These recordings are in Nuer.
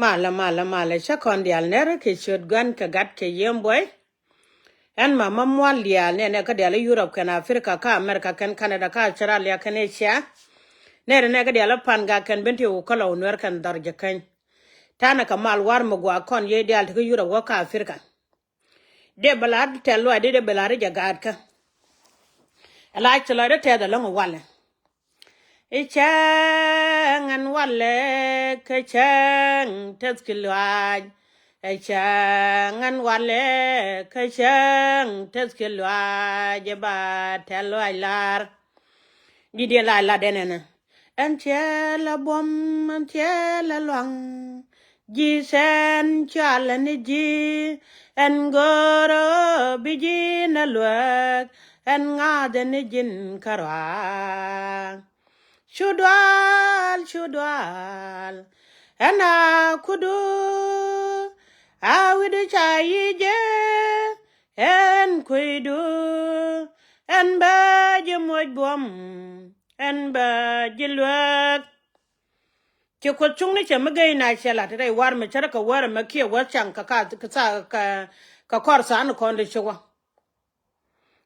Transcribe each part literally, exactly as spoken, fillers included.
Malɛ, malɛ, malɛ, cä kɔn diaal nɛr kɛ ciöt Gua̱n kɛ Gat kɛ Yiëë Buɔy. Ɛn ma ma mual diaal nɛnɛ kä diaal i̱ Yurop kɛn Africa kä America kɛn Canada kä Australia kɛn Asia. Nɛr nɛ kä diaal i̱ Pangak kɛn Bentiu kä Lɔw Nuɛr kɛn Dhɔr Jɛ Käny. Ta̱nɛ kɛ mal war mi gua̱a̱ kɔn yee diaal ti kä Yurop wä kä Africa. Dee bɛ lar tɛth luac, dee bɛ lar i̱ jɛ gaatkä. Ɛ la ci lɔcdä tɛth ɛlɔ̱ŋ walɛ. I̱ cäŋ ɛn walɛ kä cäŋ tɛth ki luac. Ɛ cäŋ ɛn walɛ kä cäŋ tɛth ki luac, ɛ ba tɛth luac lar. Di̱t yɛn la lat ɛn ɛnɛ. Ɛn tiɛɛl ɛ buɔ̱m, ɛn tiɛɛl ɛ luaŋ. Ji̱ sɛn cɔal ɛn i̱ ji̱, ɛn go̱o̱rä bi ji̱n ɛ luäk, ɛn ŋa̱th ɛn i̱ ji̱n kärɔa. Cu dual, cu dual, ɛn a kudu, a wi̱du ca yi̱ jɛ, ɛn kuidu, ɛn bä ji̱ muɔc buɔ̱m, ɛn bä ji̱ luäk. Ci Kuoth cuŋni cɛ mi gey na cɛ lat rɛy war mi cärä kɛ wär ɛmɛ kiɛ wä caŋ kɛ ka, kɛ tha, kɛ, kɛ kɔr tha̱a̱ŋ kɔn di ci wä.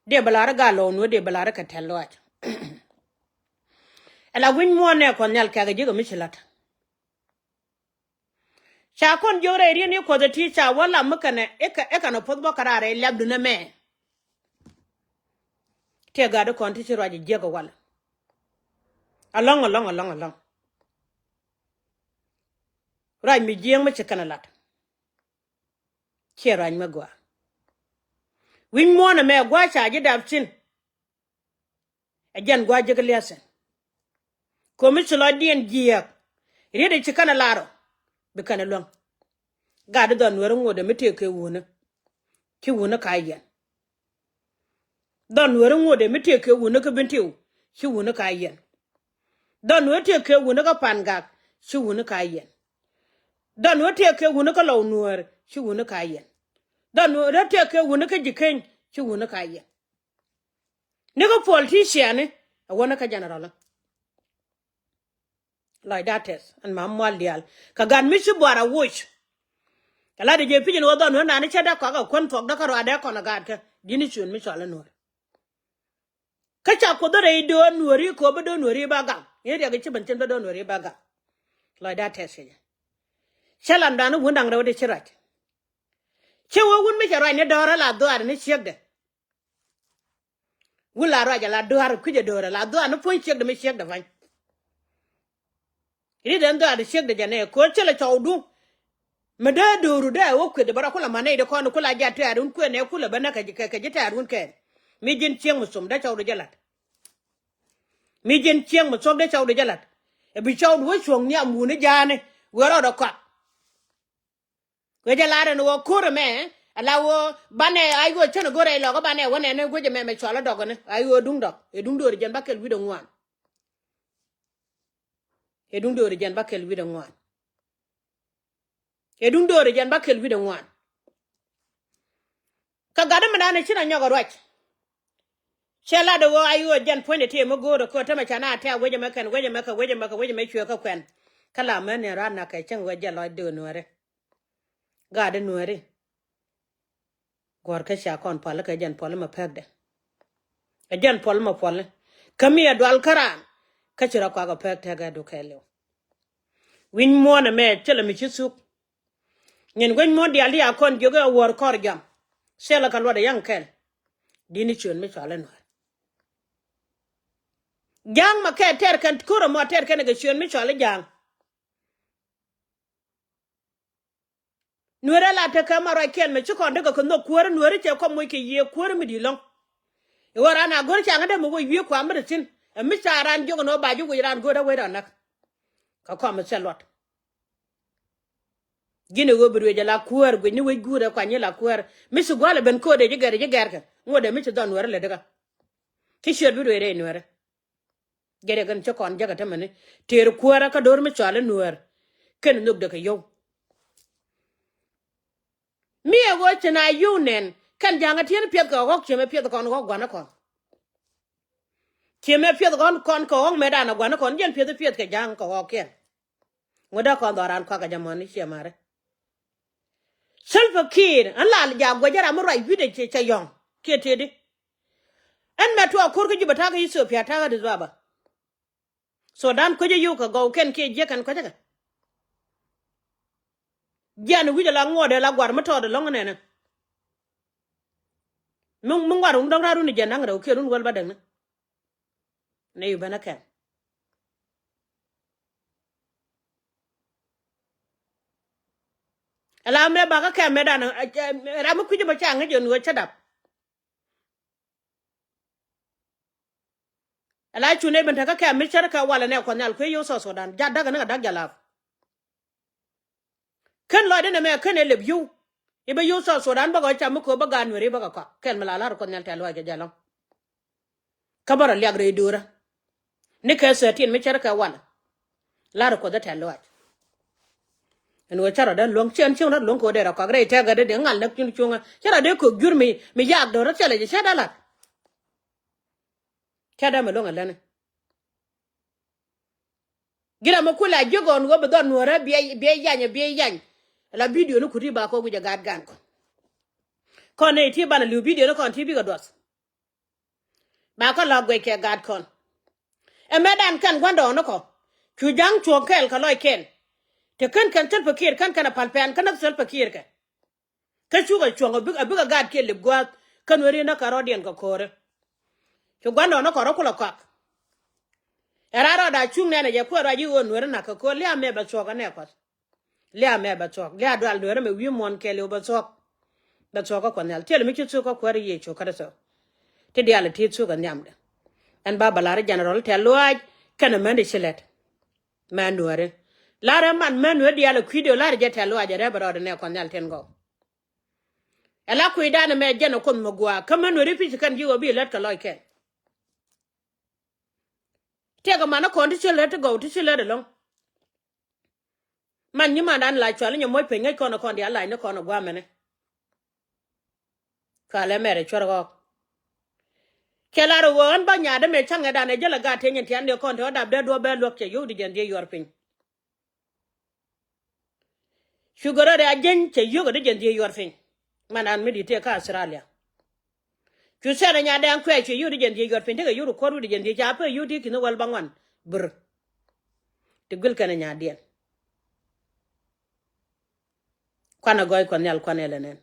Dee bɛ lar i̱ gal lɔw nuɛ, dee bɛ lar i̱ kɛ tɛl lɔac. Ɛ la wi̱ny muɔ̱ɔ̱n nɛ Kuɔth Nhial kɛkɛ ji̱ kɛ mi ci la̱t. Ca kɔn jiök rɛy riet ni Kuɔth ɛ ti ca wä lam mi kɛnɛ i̱ kɛ, i̱ kɛnɛ puɔth bä kɛ raar rɛy lɛpdu nɛmɛ. Tëë gat i̱ kɔn ti ci ruac jiäk ɛ wal. Alɔ̱ŋ, alɔ̱ŋ, alɔ̱ŋ, alɔ̱ŋ. Ruac mi jiääk mi ci kɛn ɛ lat. Ciɛ ruac mi gɔaa. Wi̱ny muɔ̱ɔ̱n ɛmɛ gua̱a̱ ca ji̱ dap thi̱n. Ɛ jɛn gua̱a̱ jiäk lia̱thɛ. Ko̱mi ci lɔcdiɛn jiääk. Riet ɛ ci kɛn ɛ lar ɔ. Bi kɛn ɛ luäŋ. Gat i̱ dhɔn Nuɛɛri ŋotdɛ mi tëëk kɛ wuni. Ci wuni ka yɛn. Dhɔn Nuɛɛri ŋotdɛ mi tëëk kɛ wuni kä Bentiu. Ci wuni ka yɛn. Dhɔn Nuɛɛri tëëk kɛ wuni kä Pangak. Ci wuni ka yɛn. Dhɔn Nuɛɛri tëëk kɛ wuni kä Lɔw Nuɛɛri. Ci wuni ka yɛn. Dhɔn Nuɛɛri tëëk kɛ wuni kä Ji̱ Keny. Ci wuni ka yɛn. Ni kä politician ni ɛ wä ni kä general. Lɔcda tɛth ɛn ma mual diaal kɛ gat mi ci buar a woc. Kɛ la di jɛ pi̱c ni wä dhɔn wä nani cɛ dee kɔak ɛ kuän thuɔkdä kä ruaadɛ kɔn ɛ gaatkä di̱t ni ciöt mi cɔal i̱ Nuɛɛr. Kä ca Kuoth rɛy do̱r Nuɛɛri kɛ wä bä do̱r Nuɛɛri ba gam in riɛk i̱ ci ben cin bä do̱r Nuɛɛri ba gam. Lɔcda tɛth kɛ jɛ. Cä lamdan i̱ wun da̱ŋ rɛw di ci ruac. Cä wä wun mi cɛ ruac ni dɔ̱rä la dhuaar ni ciekdɛ. Wun la ruac ala dua̱r kui̱c ɛ do̱rä la dhuaar ni puɔ̱ny ciekdɛ mi ciekdɛ ba̱ny. Ri den dhuaar di ciekdɛ jɛ nɛ ko̱r cä lɛ cɔwdu. Mi dee do̱ru dee wä kueth bä rɔ kulɛ ma nɛy di kɔn kulɛ a jat tɛ̈r wun kueth nɛ kulɛ bä nä kɛ ji̱ tɛ̈r wun kɛn. Mi ji̱n ciek mi thom dee cɔwdu jɛ la̱t. Mi ji̱n ciek mi thom dee cɔwdu jɛ la̱t. Ɛ bi cɔwdu wä cuɔ̱ŋ nhiam wuni ja̱a̱ni wëë rɔɔdɛ kɔak. Wee jɛ lar ɛn ɣöö ko̱r ɛmɛ ala ɣöö banɛ a ɣöö cän ɛ go̱r ɛ lɔk ɛ banɛ wä nɛn ɛ guec ɛmɛ mɛ cɔal ɛ dɔk ɛn a ɣöö duŋ dɔk ɛ duŋ do̱ri jɛn ba kɛl wi̱cdɛ ŋuan. Ɛ duŋ do̱ri jɛn ba kɛl wi̱cdɛ ŋuan. Ɛ duŋ do̱ri jɛn ba kɛl wi̱cdɛ ŋuan. Kä gat mi dan ci na nyɔk a ruac. Cɛ lat ɣöö a ɣöö jɛn puɔ̱nydɛ ti mi go̱o̱r ɛ köör tämɛ ca na tɛ̈ wec ɛmɛ kɛn wec ɛmɛ kɛ wec ɛmɛ kɛ wec ɛmɛ cuɛ kä kuɛn. Kä la män ni ran na kɛ cäŋ ɣöö jɛ lɔc döör Nuääri. Gat di Nuääri. Guɔ̱rkä ca kɔn puali kɛ jɛn puali mɛ pekdɛ. Ɛ jɛn puali mɛ puali. Kä mi ɛ dual kä raan. Kä ci rɔ kuak ɛ pek tekɛ dukɛ liw. Wi̱ny muɔ̱ɔ̱n ɛmɛ thilɛ mi ci thuk. Nyin gueny muɔ̱ɔ̱n diaal di a kɔn jiök ɛ wuɔ̱r kɔr jam. Thilɛ kɛ luɔt ɛ yaŋ kɛl. Di̱t ni ciöt mi cɔal i̱ Nuääri. Ja̱a̱ŋ mɛ kɛ tɛr kɛn ko̱r ɛmɔ tɛr kɛn kɛ ciöt mi cɔal i̱ Ja̱a̱ŋ. Nuääri la tekɛ ma ruackiɛn mɛ ci kɔn dee kɛ kɛ nhök kuäärä Nuääri cɛ kɔm moc kɛ yiëë kuäärä mi di̱i̱t lɔ̱ŋ. I̱ ɣöö raan a go̱r ca ŋädɛ mi wec wi̱i̱ kua̱r mi te thi̱n ɛ mi ca raan jiök ɛn ɣöö ba ji̱ wec raan go̱o̱rä wec raan näk. Kɛ kɔm ɛ thil luɔt. Ji̱n ɛ ɣöö bi ruëëc ɛ la kuäär guic ni wec guurɛ kuany i̱ la kuäär mi ci gua̱l ɛ ben köödɛ ji̱ gɛr ji̱ gɛrkɛ ŋuɔ̱tdɛ mi ci dhɔn Nuääri lät dikä. Ci ciöt bi ruëëc rɛy Nuääri. Jɛ dee kɛn ci kɔn jäkä tämɛni tëër kuäärä kä do̱r mi cɔal i̱ Nuäär. Kɛn nhök dee kɛ yio̱w. Mi ɛ ɣöö ci na yio̱w nɛn kɛn ja̱a̱ŋ ɛ ti̱en piɛth kɛ ɣɔ̱k ciëmɛ piɛth kɔn ɣɔ̱k gua̱n ɛ kɔn. Ciëmɛ piɛth kɔn kɔn kɛ ɣɔ̱k mɛtdan ɛ gua̱n ɛ kɔn jɛn piɛth piɛth kɛ ja̱a̱ŋ kɛ ɣɔ̱kiɛn. Ŋut dee kɔn dhɔran kɔakɛ jɛ mɔni ciɛ mari. Salva Kiir ɛn la jaak guɛcä ram mi ruac wi̱cdɛ cɛ yɔ̱ŋ kiɛ tëëdi. Ɛn mɛ tuɔɔk ko̱r kä Jubɛ ta̱a̱ kä Ethiopia ta̱a̱ kä Addis Ababa. Sudan kuecä yio̱w kɛ gɔw kɛn kiɛ jiäk kɛn kuecä kɛ. Jian wi̱c ala ŋuɔ̱t ala guar mi tɔɔt ɛlɔ̱ŋ nɛnɛ. Mi, mi ŋuar wun dɔ̱ŋ raar wun jiɛn da̱ŋ rɛw kiɛ wun wäl bädäkni. Nɛ yu ben ɛ kɛn. Ala mɛ bakä kɛn mɛ dan ram mi kui̱c bä ca ŋäc jɛ nuɔ̱ɔ̱c cä dap. Ala cu nɛ ben tekä kɛn mi cär kɛ walɛ nɛ Kuɔth Nhial kui̱ yio̱w South Sudan. Jat da̱k ni kɛ da̱k jɛ lap. Kän lɔcdä nɛmɛ kän ɛ lep yio̱w. I̱ bä yio̱w South Sudan bä gɔ̱ cam mi kööp bä gaat Nuɛri bä kɛ kɔak kɛl mi la la̱r Kuɔth Nhial tɛ̈th lɔaac kɛ jɛ lɔ̱ŋ. Kä bä rɔ liak rɛy duɔ̱ɔ̱rä. Ni kɛ thirteen mi cär kɛ walɛ. La̱r Kuɔth tɛ̈th lɔaac. Ɛn ɣöö cä rɔ dee luäŋ ciɛn cieŋ rɔ̱t luäŋ kɛ ɣöö dee rɔ kɔak rɛy tɛ̈kä dee dee ŋal näk cuŋ cuŋä. Cä rɔ dee kök jur mi, mi yaak do̱r rɔ̱ thilɛ jɛ cä dee la̱t. Cä dee mi luäŋ ɛ lätni. Gilɛ mi kula jiök ɣɔn ɣöö bi dhɔr Nuäärä biɛ, biɛ yany, biɛ yany. La bidio ni kut i̱ ba kɔn wi̱c ɛ gaat gan kɔn. Kɔn nɛy ti banɛ li̱w bidio ni kɔn ti bikɛ duɔth. Ba kä la guɛc kɛ gaat kɔn. Ɛ mɛtdan kɛn gua̱ndɔɔŋnikɔ. Cu ja̱ŋ cuɔ̱ɔ̱ŋ kɛɛl kɛ lɔckɛn. Te kän kɛn Salva Kiir kän kɛn a päl pɛn kä näk Salva Kiir kɛ. Kä cukɛ cuɔ̱ŋ a bikɛ, a bikɛ gaat kiɛ lip gua̱a̱th kä Nuɛri näk kɛ rɔ̱diɛn kɛ ko̱o̱rä. Cu gua̱ndɔɔŋnikɔ rɔ̱ kulɛ kɔak. Ɛ raar rɔɔda cuŋ nɛnɛ jɛ kuɛ ruac i̱ ɣöö Nuɛri nak kɛ ko̱o̱r lia̱a̱ mɛ bɛ thuɔ̱k ɛ nɛ Kuɔth. Lia̱a̱ mɛ bɛ thuɔ̱k, lia̱a̱ dual Nuɛri mɛ wi̱i̱ muɔ̱ɔ̱n kɛɛliw bɛ thuɔ̱k. Bɛ thuɔ̱k kä Kuɔth Nhial thilɛ mi ci thuk kä Kuäär Yecu Kritho. Ti diaal ti thuk ɛ nhiamdɛ. Ɛn ba bɛ la̱r i̱ General Tɛ̈th Lɔaac kɛnɛ män di ci lɛt. Män Nuääri. La̱rɛ man män Nuääri diaal ɛ kui̱diɔ la̱rɛ jɛ Tɛ̈th Lɔaac ɛ rɛp ɛ rɔɔdɛ nɛ Kuɔth Nhial tin gɔw. Ɛ la kui̱dan ɛmɛ jɛn ɛ Kuoth mi gɔaa kä män Nuääri pi̱c kɛn ji̱ ɣöö bi lät kɛ lɔc kɛn. Tiɛkɛ man ɛ kɔn ti ci lät ti gɔw ti ci lät ɛlɔ̱ŋ. Man nyimandan la cual inyɛ moc piny ŋäc kɔn kɔn diaal lac ni kɔn ɛ guamɛni. Cualɛ mɛrɛ cuɛr ɣɔk. Cɛ lar ɣöö ɣän bä nyaat dämɛ ca̱ŋɛ dan ɛ jäl ɛ gat teny in tian ni kɔn te ɣä dap dee duɔ̱p bɛ luäk cɛ yio̱w di jɛn dhiec yuɔr piny. Cu gɛ rɔɔdɛ a jieny cɛ yio̱k ɛ di jɛn dhiec yuɔr piny. Mandan mi di̱t tëë kä Australia. Cu sɛn ɛ nya dɛŋ kuɛ cu yio̱k di jɛn dhiec yuɔr piny tekɛ yio̱k rɛ kuɔr wi̱c di jɛn dhiec ca pek yio̱k ti ki̱n wäl ba ŋuan. Bir. Ti guil kɛn ɛ nyadiɛn. Kuanɛ gɔɔy Kuɔth Nhial kuanɛ lɛ nɛn.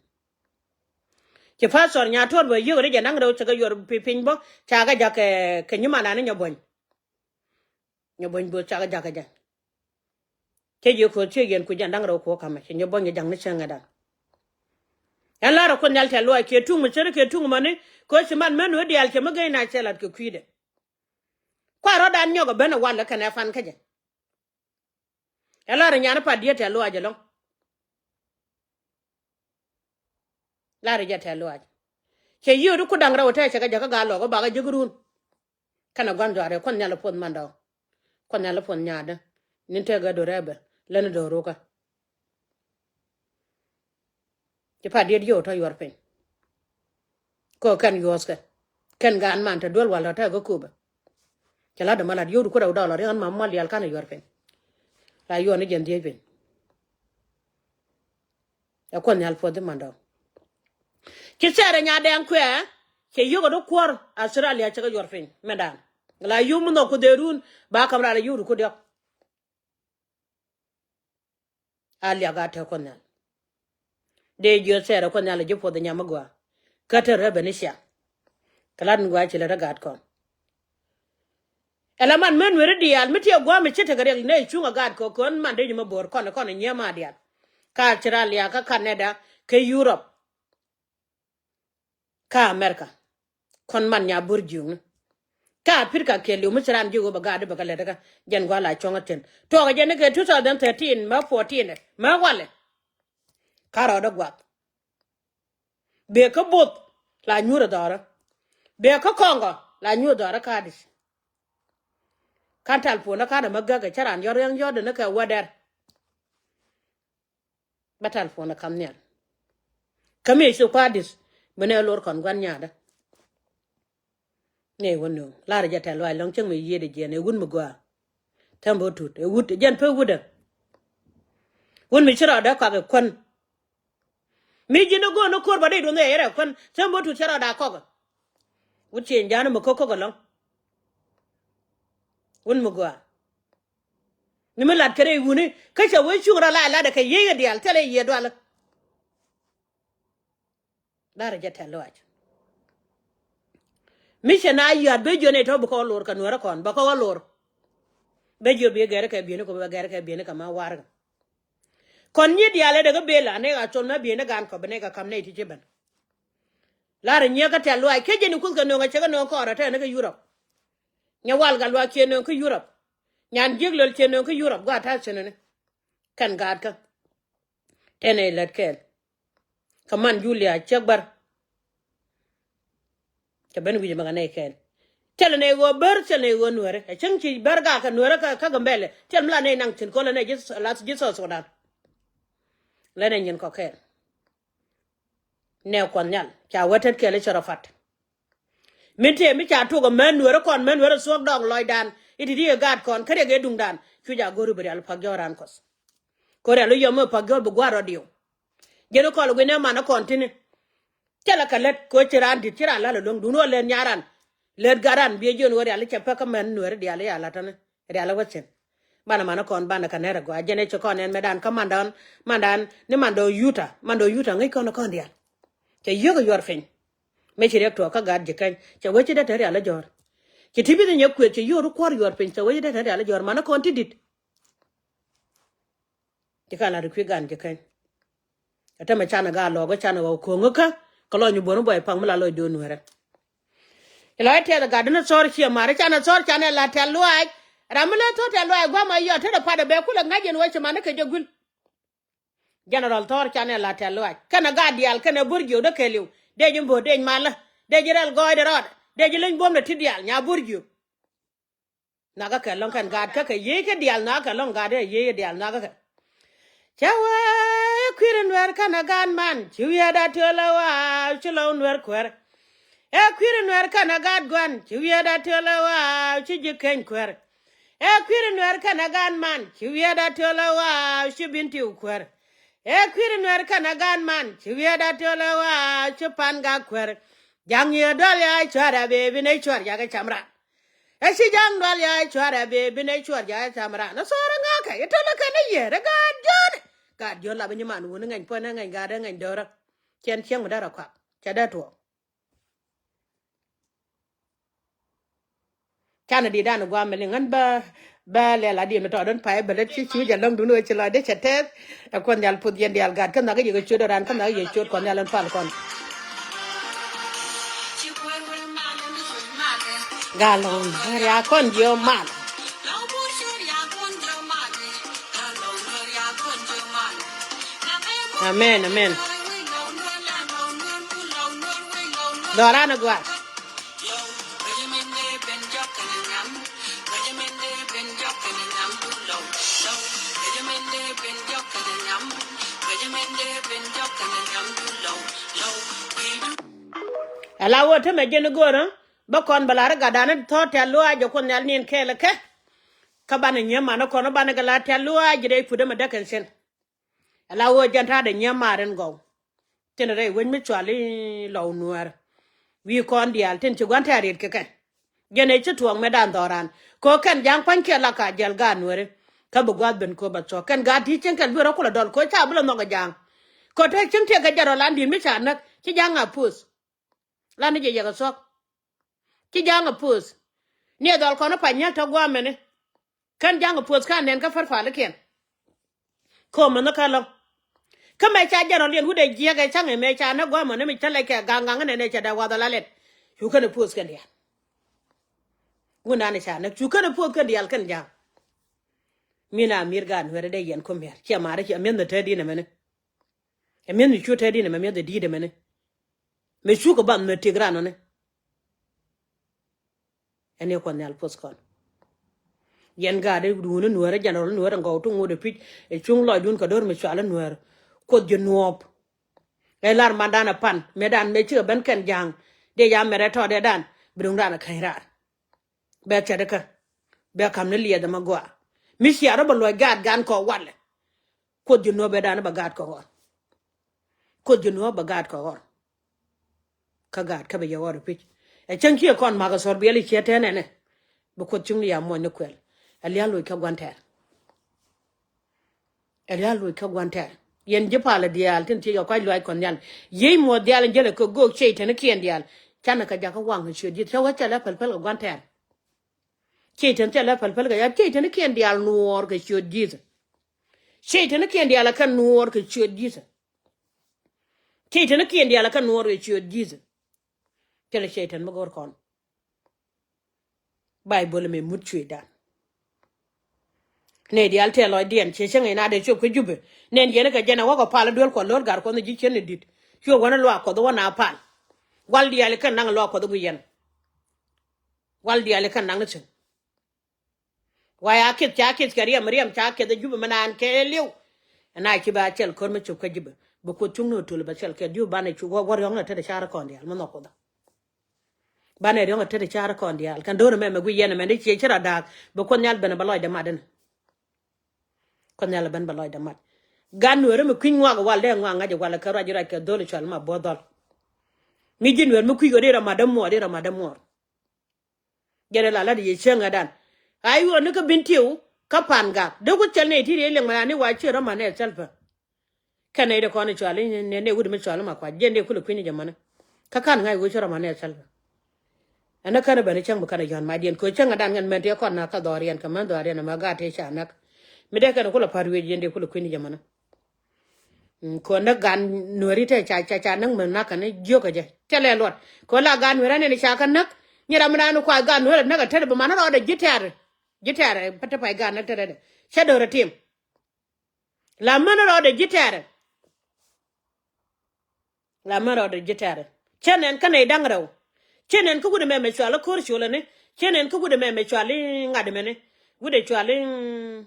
Ci pastor nya tuɔr bɛ yio̱k ri jɛ naŋ rɛw cɛ kɛ yuɔr pi piny bä ca kɛ ja̱k kɛ, kɛ nyimandan ni nyɛ buɔ̱ny. Nyɛ buɔ̱ny bo̱o̱th ca kɛ ja̱k kɛ jɛ. Cɛ ji̱ ko̱o̱th ciek yɛn kui̱c jɛ naŋ rɛw kuɔ kamɛ cɛ nyɛ buɔ̱ny jɛ ja̱k ni cäŋɛ dan. Ɛn la̱rä Kuoth Nhial Tɛ̈th Lɔaac kiɛ tuŋ mi cär kiɛ tuŋ mani kɛ ɣöö ci man män wee diaal cɛ mi geny na cɛ la̱t kɛ kui̱dɛ. Kua rɔ̱dan nyɔk ɛ ben ɛ walɛ kɛnɛ pan kä jɛ. Ɛ la̱rä nyan pa̱t diet Tɛ̈th Lɔaac ɛlɔ̱ŋ. La̱rä jɛ Tɛ̈th Lɔaac. Cɛ yiëëdu ku da̱ŋ rɛw ɛ tɛɛ cɛ kɛ jakä gaa lɔk ɛ bakä ji̱ run. Kɛnɛ gua̱n jɔaarɛ Kuoth Nhial ɛ puɔth mandɔɔŋ. Kuoth Nhial ɛ puɔth nyaatdä. Ni̱n tëë gɛ do̱rɛ bɛ lätni do̱r rukä. Ci pa̱t diet yio̱w tɔ̱ yuɔr piny. Kɛ kɛn yuɔ̱ɔ̱thkɛ kɛn gaan man te duel wal tɔ̱ te kä Kuba. Cɛ la̱t dämä la̱t yio̱w di ku rɛw dɔlɔr yɛn ma mual diaal ka̱n yuɔr piny. La yuɔr ni jɛn dhiec piny. Ɛ Kuoth Nhial puɔth di mandɔɔŋ. Ci thɛɛrɛ nya dɛŋ kuɛ cɛ yio̱k ɛ di kuɔr Australia cɛ kɛ yuɔr piny mɛndan. La yio̱w mi nhɔk ku dee run ba ka̱m ral yio̱w di ku diɔ̱k. A liak a te Kuoth Nhial. Dee jiöth thɛɛrɛ Kuoth Nhial ji̱ puɔth nyam mi gɔaa. Kä te rɛ ben i̱ cia. Kɛ lat in gɔaa ci lät ɛ gaat kɔn. Ɛ la man män weri diaal mi tiɛ gua̱a̱m i̱ ci tekɛ riɛk nɛ cuŋ ɛ gaat kɔn kɔn man dee ji̱ mi bo̱o̱r kɔn kɔn i̱ nyiee ma diaal. Ka Australia kä Canada kä Europe. Kä America. Kɔn man nya bur jiökni. Kä Africa kɛ liw mi ci ran jiök ɣöö bɛ gaat di bɛ kɛ lɛt kä jɛn gua̱a̱ la cuɔ̱ŋ ɛ thi̱n. Tuɔɔkɛ jɛn ni kɛ two thousand thirteen mɛ fourteen mɛ walɛ. Kä rɔɔdɛ guath. Bee kä both la nyuur ɛ dhɔrä. Bee kä kɔŋkɔ la nyuur ɛ dhɔrä kä Addis. Kan tal puɔ̱nä kan ɛmɛ gäkɛ cä ran yɔr yɔr dɛ ni kɛ wädɛr. Bä tal puɔ̱nä kam nhial. Kä mi cu kä Addis bi nɛ lor kɔn gua̱n nyaatdä. Nɛ wä nööŋ lar jɛ tɛl luaac lɔ̱ŋ cäŋ mi yiëëdɛ jiɛn ɛ wut mi gɔaa. Tɛm bä tut ɛ wut ɛ jɛn pek wutdä. Wun mi ci rɔɔdɛ kɔak ɛ kuän. Mi ji̱n ɛ go̱o̱n ɛ ko̱r bä dee duɔth ɛ yɛrɛ kuän. Cä mi bä tut cä rɔɔdɛ kɔk. Wut cieŋ ja̱a̱n mi ko̱k ko̱k ɛlɔ̱ŋ. Wun mi gɔaa. Ni mi lat kɛ rɛy wuni kä cɛ wee cuŋ rɔ la ɛ lat ɛ kɛ yiey ɛ diaal thilɛ yiëë dualä. Larɛ jɛ tɛl luaac. Mi cɛ na yɔ̱a̱t ben jiön ɛ tɔ̱ bi kɔn lor kɛ nuäärä kɔn bä kɔn lor. Ben jiö bi gɛrɛ kɛ bieni kɛ bä gɛrɛ kɛ bieni kɛ ma warɛ kɛ. Kɔn nyi diaal ɛ dee kɛ bel a nɛ ka col mɛ bieni gan kɔ bi nɛ kɛ kam nɛ ti ci ben. Larɛ nyiɛ kɛ tɛl luaac kɛ jɛn ikuth kɛ nöŋ a cɛ kɛ nöŋ kɔɔrɛ tɛ ni kɛ Yurop. Nyɛ wal gat luaac ciɛ nöŋ kä Yurop. Nyan jiek lol ciɛ nöŋ kä Yurop gua ta̱a̱ cɛn ni. Kɛn gaat kä. Tɛn ɛ lät kɛɛl. Kä man Julia ciek bär. Cɛ ben wi̱c mɛ kɛ nɛy kɛɛl. Thilɛ nɛy ɣöö bär thilɛ nɛy ɣöö nuäärä ɛ cäŋ ci bär gak kɛ nuäärä kä Gambɛlɛ thil mi la nɛy naŋ thi̱n ko̱lɛ nɛy lath ji̱ South Sudan. Lɛn ɛ nyin kɔ kɛɛl. Nɛ kuɔth nhial ca wä tet kɛɛl i̱ cɛ rɔ fat. Min tëë mi ca tok ɛ män nuäärä kɔn män nuäärä thuɔ̱k dɔɔk lɔcdan i̱ ti ti ɛ gaat kɔn kä riɛk ɛ duŋdan cu ca go̱r i̱ bi rial pa̱k jɔ̱ɔ̱r raan kuɔth. Kɛ rial i̱ yɔm i̱ pa̱k jɔ̱ɔ̱r bi gua̱a̱r rɔ diw. Jiɛn i̱ kɔl wi̱n ɛ man i̱ kɔn ti̱ni. Cɛ lɛ kɛ lät kɛ ɣöö ci raan di̱t ci raan la̱l ɛ luäŋ duun ɣöö lät nyaran. Lät gat ran biɛ jiön ɣöö rial i̱ cɛ pek kä män nuäärä diaal i̱ ya la̱t täni. Rial i̱ wä thi̱n. Banɛ man kɔn banɛ kɛ nɛr ɛ gɔaa jɛn ɛ ci kɔn ɛn mɛ dan kä mandan mandan ni mandɔɔŋ yuta mandɔɔŋ yuta ŋäc kɔn ɛ kɔn diaal. Cɛ yio̱k ɛ yuɔr piny. Mëë ci riɛk tuɔɔk kä gaat ji̱ kɛny cɛ wee ci dee te rial ɛ jɔ̱ɔ̱r. Ci ti bi dhi nyɛ kuëth cɛ yio̱k ri kuɔr yuɔr piny cɛ wee ci dee te rial ɛ jɔ̱ɔ̱r man ɛ kɔn ti di̱t. Ci ka lat ri kui̱ gan ji̱ kɛny. Ɛ tämɛ canɛ gaa lɔɔk ɛ canɛ ɣɔw ko̱ŋä kä kɛ lɔny i̱ buɔ̱n i̱ buɔy paŋ mi la lɔc do̱n nuɛrɛ. Ilɔ itɛth gat in thɔr ciɛ mar ican thɔr can ila tɛl luaac. Ram mi lɛ thɔr tɛl luaac guam a yɔt tetdɛ pat a bɛ kulɛ ŋa̱c in wä ci man ikɛ jɛ guil. General thɔr can ila tɛl luaac kɛnɛ gat diaal kɛnɛ bur jiök dee kɛliw dee ji̱ bo̱o̱r dee ji̱ malä dee ji̱ rɛl gɔɔydɛ rɔɔdɛ dee ji̱ leny buɔ̱mdɛ ti diaal nya bur jiök. Nakä kɛ lɔŋ kɛn gaat kä kɛ yiey kɛ diaal nakä kɛ lɔŋ gaat ɛ yiey kɛ diaal nakä kɛ. Cä wee kui̱r nuɛr kɛnɛ gaat man ci wi̱i̱ ada tiöl ɛ waaw ci lɔw nuɛr kuɛr. Ɛ kui̱r nuɛr kɛnɛ gaat gua̱n ci wi̱i̱ ada tiöl ɛ waaw ci ji̱ keny kuɛr. Ɛ kui̱r nuɛr kɛnɛ gaat man ci wi̱i̱ ada tiöl ɛ waaw ci bin tiw kuɛr. Ɛ kui̱r nuɛr kɛnɛ gaat man ci wi̱i̱ ada tiöl ɛ waaw ci pan gak kuɛr. Ja̱ŋ yɛ dɔl ya cua̱r a bebi nɛ cua̱r jakɛ cam ran. Ɛ ci ja̱ŋ dual ya cua̱r ɛ bee bi nɛ cua̱r ja̱ ɛ cam ran ɛ thɔɔr ɛ ŋa̱kɛ ɛ tɔl ɛ kɛn ɛ yiër ɛ gaat jiön. Gaat jiön lap ɛ nyiman wun ɛ ŋɛny puɔ̱n ɛ ŋɛny gaat ɛ ŋɛny döörä. Cɛn cieŋ mi dee rɔ kuak cɛ dee tuɔɔk. Canɛ di̱t dan ɛ guam ɛ liŋ ɣän bä bä lɛl a diɛn mi tɔɔdun pay bä lät ci ci wi̱c a läŋdun ɣöö ci lɔcdä cɛ tɛth. Ɛ kuɔth nhial puth yɛn diaal gaat kä nhak kä yɛ kɛ ciöt ɛ ran kä nhak kä yɛ ciöt kuɔth nhial ɛn pal kɔn. Gal on ria kon jiö mal. Amen, amen. Dɔran agua. Ala wä tämɛ jɛn i̱ go̱o̱rä bä kɔn bä lar i̱ gatdan i̱ thɔ̱ɔ̱t tɛ̈th luaac jɛ kuoth nhial ni̱n kɛɛl i̱ kɛ. Kä banɛ nyiee man i̱ kɔn i̱ banɛ kɛ lar tɛ̈th luaac ji̱ rɛy puɔ̱t ɛmɛ däk kɛn cin. Ala wä jɛn ta̱a̱dɛ nyiee mar in gɔw. Tin rɛy wec mi cual i̱ lɔw nuäär. Wi̱i̱ kɔn diaal tin ci gua̱n tɛ̈r riet kɛ kɛ. Jɛn ëë ci tuɔɔk mëëdan dhɔran kɛ ɣöö kɛn ja̱a̱ŋ pa̱nykiɛn la ka jiɛl gaat nuääri. Kä bi gua̱a̱th ben kööp a thuɔ̱k kɛn gaat ti̱i̱ cieŋ kɛl bi rɔ kulɛ dɔl kɛ ɣöö ca bi lɔ nhɔk ɛ ja̱a̱ŋ. Kɛ ɣöö te cieŋ tiɛɛk kɛ jɛn rɔ lan di̱i̱t mi ca näk ci ja̱a̱ŋ a puɔth. Lan ni jɛ yɛk ɛ thuɔ̱k. Ci ja̱a̱ŋ a puɔth. Ni ɛ dhɔl kɔn ɛ pa̱ny nyäl tɔ̱ gua̱a̱mɛni. Kɛn ja̱ŋ puɔth kä nɛn kä pärpalikiɛn. Ko̱o̱m mɛn kä lɔ̱ŋ. Kä mɛ ca jɛn rɔ liɛn wut ɛ jiɛk ɛ ca̱ŋ ɛ mɛ ca nä gua̱a̱mɛni mi cä lɛc kɛ ga̱ŋ ga̱ŋ nɛn ɛ cɛ dee wath ala lɛt. Cu kɛn ɛ puɔth kɛn diaal. Wun an ɛ ca nä cu kɛn ɛ puɔth kɛn diaal kɛn ja̱ŋ. Min a mi̱r gaat nuɛrɛ dee yɛn kä mi̱r ciɛ ma̱a̱r ciɛ mi̱eth mi te di̱n ɛmɛni. Ɛ mi̱eth mi cu te di̱n ɛmɛ mi̱eth ɛ di̱i̱t ɛmɛni. Mi cukɛ bath mi tëk ran nɔni. Ɛn i̱ kuɔth nhial puɔth kɔn. Yɛn gaat i̱ duuni nuäärä jɛn rɔl nuäärä ŋɔw ti ŋot ɛ pi̱c ɛ cuŋ lɔcdun kɛ do̱r mi cual i̱ nuäärä. Kuoth ji̱ nuɔɔp. Ɛ lar mandan ɛ pan mëëdan mëë cikɛ ben kɛn ja̱a̱ŋ. Dee ya mɛrɛ tɔɔdɛ dan bi duŋdan ɛ käny raar. Bɛ cɛt ikä bɛ ka̱m ni liɛth ɛmɛ gɔaa. Mi cia rɔ bɛ luɔc gaat gan kɔ walɛ. Kuoth ji̱ nuɔ̱ɔ̱p ɛ dan bɛ gaat kɛ ɣɔr. Kuoth ji̱ nuɔ̱ɔ̱p bɛ gaat kɛ ɣɔr. Kä gaat kä bɛ yɛ ɣɔr ɛ pi̱c. Ɛ cäŋ ciɛ kɔn makä sɔr biɛl i̱ ciɛ tɛn ɛnɛ. Bi Kuoth cuŋni ya muɔ̱ny ni kuɛl. Ɛ lia̱a̱ loc kä gua̱n tɛɛr. Ɛ lia̱a̱ loc kä gua̱n tɛɛr. Yɛn ji̱ palä diaal tin thiec kɛ kua̱c luaac kɔn nhial. Yiey muɔ̱ɔ̱th diaal in jälɛ kɛ göök ciey tenikiɛn diaal. Canɛ kɛ jakä waŋ kɛ ciöt ji̱th cä wä cɛ lɛ päl päl kɛ gua̱n tɛɛr. Ciey teni cɛ lɛ päl päl kɛ ya ciey tenikiɛn diaal nuɔɔr kɛ ciöt ji̱th. Ciey tenikiɛn diaal ɛ kɛ nuɔɔr kɛ ciöt ji̱th. Ciey tenikiɛn diaal ɛ kɛ nuɔɔr kɛ ciöt ji̱th. Thilɛ ciey teni mi go̱o̱r kɔn. Baibol ɛmɛ mut cuëëcdan. Nɛy diaal tëë lɔcdiɛn ciɛ cäŋ in a dee cop kä Jubɛ. Nɛn yɛn kɛ jɛn ɛ wä kɛ pal i̱ duel kuɔth lo̱r gar kuɔth ni ji̱ cien ni di̱t. Cuɛ wä ni luaak kuɔth wä na pal. Wal diaal i̱ kɛn naŋ luaak kuɔth i̱ guic yɛn. Wal diaal i̱ kɛn naŋ ni thi̱n. Wa ya kith ca kith kɛ riɛm riɛm ca kith ɛ Jubɛ mi naan kɛ li̱w. Ɛn a ci ba cɛl ko̱r mi cop kä Jubɛ. Bi Kuoth cuŋ ni otöl bɛ cɛl kɛ diu banɛ cu wä wä riɔ̱ŋ ni tet ɛ car kɔn diaal mi nhɔk kuɔth. Banɛ riɔ̱ŋ a tet i̱ car kɔn diaal kɛn do̱r ɛmɛ mɛ guic yɛn ɛmɛ ni ciɛ ci rɔ da̱a̱k. Bi Kuoth Nhial ben bɛ lɔcdɛ mat ɛn. Kuoth Nhial ben bɛ lɔcdɛ mat. Gan nueeri mi kui̱ny ŋuak wal dee ŋuak ŋa̱c ɛ wal kɛ ruac ruac kɛ dho̱l i̱ cual ma buɔth dhɔl. Mi ji̱ nueer mi kui̱c ɣöö di rɔ mat dämuɔɔr di rɔ mat dämuɔɔr. Jɛn ɛ la lat yɛ cieŋädan. A yuɔɔni kä bin tiw kä pan gak dee ku cɛl ni ti riey liŋ mɛ ani wa ciö rɔ mat ni ɛ thɛl pä. Kɛn nɛy ti kɔn i̱ cɔal i̱ nɛn nɛy wut mi cɔal i̱ ma kuac jiɛn dee kulɛ kui̱ni jɛ mäni. Kä ka̱n ŋa̱c wee ci rɔ mäni ɛ thɛl pɛ. Ɛn ɛ kän ɛ ben i̱ cäŋ bi kän ɛ yɔ̱n mac diɛn kɛ cäŋ ɛ dan ŋän mɛn tëë kɔn na̱k kä dhɔriɛn kɛ män dhɔriɛn ɛmɛ gaat tëë ca näk. Mi dee kɛn ɛ kulɛ pa̱t wiec jiɛn dee kulɛ kui̱ni jɛ mäni. Kɛ näk gan nueeri tëë ca ca ca näk män na̱k kɛn i̱ jiök ɛ jɛ thilɛ luɔt kɛ la gan nueeri anɛn i̱ ca kä näk. Nyi ram mi dan i̱ kuac gan nueeri näk ɛ tetdɛ bi man i̱ rɔɔdɛ ji̱ tɛɛr. Ji̱ tɛɛr pä te pay gan näk tetdɛ cä do̱r ɛ tim. La män rɔɔdɛ ji̱ tɛɛrɛ. La män rɔɔdɛ ji̱ tɛɛrɛ. Cä nɛn kä nɛy da̱ŋ rɛw. Cä nɛn kä wut ɛmɛ mɛ cual i̱ ko̱r colɛ ni. Cä nɛn kä wut ɛmɛ mɛ cual i̱ ŋa̱t ɛmɛ ni. Wut ɛ cual i̱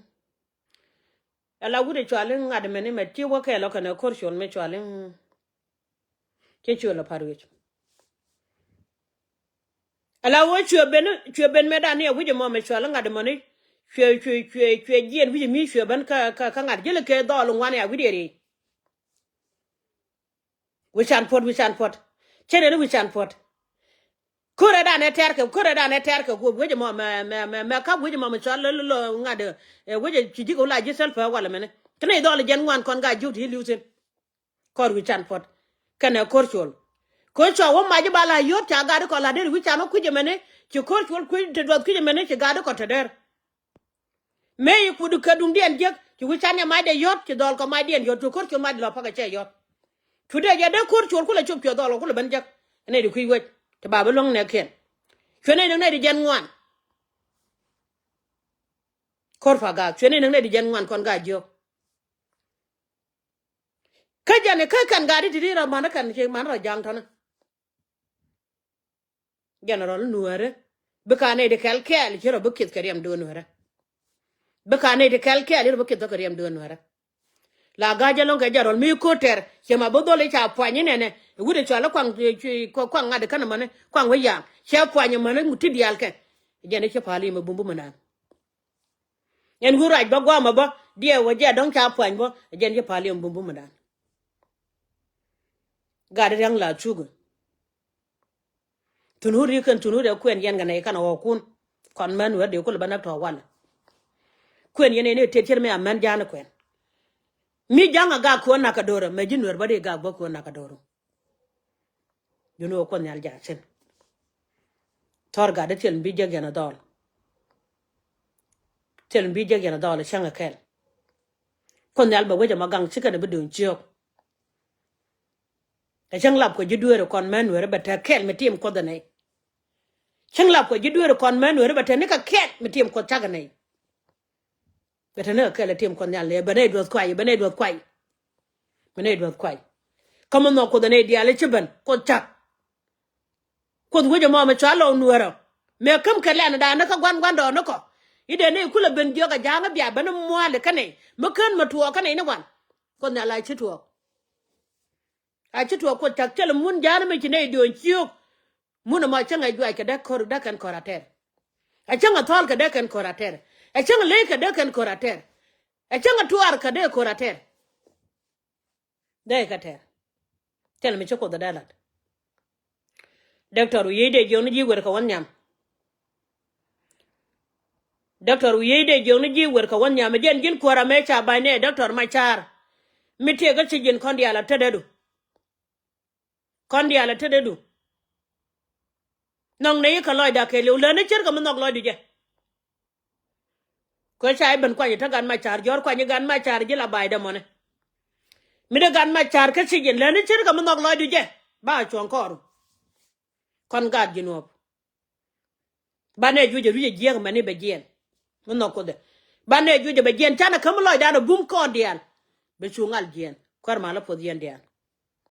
ala wut ɛ cual i̱ ŋa̱t ɛmɛ ni mɛ ti wä kɛɛl ɔ kɛnɛ ko̱r col mɛ cual i̱. Cä cuɛ lɔ pa̱t wi̱c. Ala wä cuɛ ben cuɛ ben mɛ dan ni a wi̱c ɛmɔ mɛ cuɛ lä ŋa̱t ɛmɔni. Cuɛ cuɛ cuɛ cuɛ jiɛn wi̱c ɛmi cuɛ ben kä kä kä ŋa̱t ji̱l kɛ dhɔl ŋuan ya wi̱c ɛri. Wi̱c can puɔt wi̱c can puɔt. Cɛ nɛn wi̱c can puɔt. Ko̱rɛ dan ɛ tɛr kɛ ko̱rɛ dan ɛ tɛr kɛ guɔp wi̱c ɛmɔ mɛ mɛ mɛ mɛ kap wi̱c ɛmɔ mɛ cuɛ lä lä ŋa̱t ɛ wi̱c ɛ ci ji̱k wä la ji̱ thäl pɛ walɛ mɛni. Kɛn ɛ dhɔl jɛn ŋuan kɔn ga ji̱k ti li̱w thi̱n. Kɔr wi̱c can puɔt kɛnɛ ko̱r col. Ko̱r cua wä mac i̱ ba la yot ca gat i̱ kɔ la der wi̱c can wä kui̱c ɛmɛni ci ko̱r col kui̱c te duɔth kui̱c ɛmɛni ci gat i̱ kɔ te der. Mëë i̱ kut kɛ duŋdiɛn jiäk ci wi̱c can yɛ macdɛ yot ci dhɔl kɔ macdiɛn yot cu ko̱r col macdɛ lɔ pa̱k ɛ cɛ yot. Cu dee jɛ dee ko̱r col kulɛ cop cuɛ dhɔl kɔ kulɛ ben jiäk. Nɛy di kui̱c wec ti ba bi luäŋ nɛɛkiɛn. Cuɛ nɛy di nɛy di jɛn ŋuan. Ko̱r pa gaak cuɛ nɛy di nɛy di jɛn ŋuan kɔn gaak jiök. Kä jɛn i̱ kä kɛn gat i̱ ti̱ti̱ rɔ man i̱ kɛn ci man rɔ ja̱a̱ŋ tɔ̱ni. Jɛn rɔ nuäärä bi ka nɛy ti kɛl kɛɛl ci rɔ bi kith kɛ riɛm duun nuäärä. Bi ka nɛy ti kɛl kɛɛl ci rɔ bi kith kɛ riɛm duun nuäärä. La ga̱a̱c jɛ lɔ̱ŋ kɛ jɛ rɔl mi ko̱ tɛr ciɛ ma bi dhol i̱ ca puany i̱ nɛnɛ i̱ wut i̱ cɔal i̱ kuaŋ kuaŋ ŋa̱t i̱ känɛ mäni kuaŋ wä ya̱a̱ŋ cɛ puany i̱ mäni ti diaal kɛ. Jɛn i̱ ci pa̱a̱l i̱ mɛ bumbu mänan. Ɛn wi̱i̱ ruac bä gua̱a̱mä bä diɛɛk wä jɛ dɔ̱ŋ ca puany bä ɛ jɛn ci pa̱a̱l yɛn bumbum dan. Gat ria̱ŋ la cukɛ. Thun wut ri̱k kɛn thun wut ɛ kuɛn yɛn kɛ nɛy kɛn ɛ ɣɔ̱kun. Kɔn män wä dee kulɛ bä näk tɔ̱ walɛ. Kuɛn yɛn ɛn ɛ tëë tiɛt mi a män ja̱a̱n ɛ kuɛn. Mi ja̱ŋ a gak kuɔn nak kɛ do̱rä mɛ ji̱ nuɛr bä dee gak bä kuɔn nak kɛ do̱rä. Jun wä kuɔth nhial ja̱a̱ cin. Thɔr gat dee thil mi bi jek yɛn a dhɔl. Thil mi bi jek yɛn a dhɔl cäŋ a kɛl. Kuɔth nhial bɛ wec ɛmɔ gaŋ cikɛn a bi duŋ ciök. Ɛ cäŋ lap kɔ ji̱ dueeri kɔn män weri bɛ te kɛl mi tim kuɔth a nɛy. Cäŋ lap kɔ ji̱ dueeri kɔn män weri bɛ te nikɛ kɛl mi tim kuɔth cak a nɛy. Bɛ te ni kɛ kɛl ɛ tim kuɔth nhial ni bɛ nɛy duɔth kuay bɛ nɛy duɔth kuay. Bɛ nɛy duɔth kuay. Kä mi nhɔk kuoth ɛ nɛy diaal ɛ ci ben kuoth cak. Kuoth wec ɛmɔ mi cɔal lɔw nueerä. Mëë käm kɛ lɛn dan ni kä gua̱n gua̱n dɔɔn ni kɔ. I̱ dee nɛy kulɛ ben jiɔk ɛ ja̱a̱ŋ i̱ bia ben i̱ mua̱a̱l i̱ kä nɛy mi kään mɛ tuɔɔk kä nɛy ni wan. Kuoth nhial a ci tuɔɔk. A ci tuɔɔk kuoth cak thilɛ mun ja̱a̱n mi ci nɛy diööny ciök. Mun ɛmɔ cäŋ ɛ juac kɛ dee kɔr dee kɛn kɔr a tɛr. Ɛ cäŋ ɛ thɔɔl kɛ dee kɛn kɔr a tɛr. Ɛ cäŋ ɛ ley kɛ dee kɛn kɔr a tɛr. Ɛ cäŋ ɛ tuaar kɛ dee kɔr a tɛr. Dee kɛ tɛr. Thil mi ci Kuoth dee lat. Doctor wi̱i̱ dee jiɔk ni ji̱ wer kɛ wä nhiam. Doctor wi̱i̱ dee jiɔk ni ji̱ wer kɛ wä nhiam. Jɛn ji̱n kuäär amɛ ca ba̱ny ni ɛ Doctor Macar. Mi tëëk kä ci ji̱n kɔn diaal a tetdädu. Kɔn diaal a tetdädu. Nhɔk nɛy kɛ lɔcda kɛɛliw, lätni ce̱tkɛ mi nhɔk lɔcdu jɛ. Kɛ ca i̱ ben kuany tä Gat Macar, jɔ̱ɔ̱r kuany Gat Macar ji̱ la baydɛ mɔnɛ. Mi dee Gat Macar kä ci ji̱n, lätni ce̱tkɛ mi nhɔk lɔcdu jɛ. Ba cuɔ̱ŋ kɔɔru. Kɔn gaat Jinub. Banɛ juɔc ɛ ruic ɛ jiäk mɛni bɛ jiɛn. Mi nhɔk Kuoth ɛ. Banɛ juɔc ɛ bɛ jiɛn, canɛ kä mi lɔcdan ɛ bum kɔn diaal. Bɛ cu ŋal jiɛn. Kuäär mal ɛ puɔth yɛn diaal.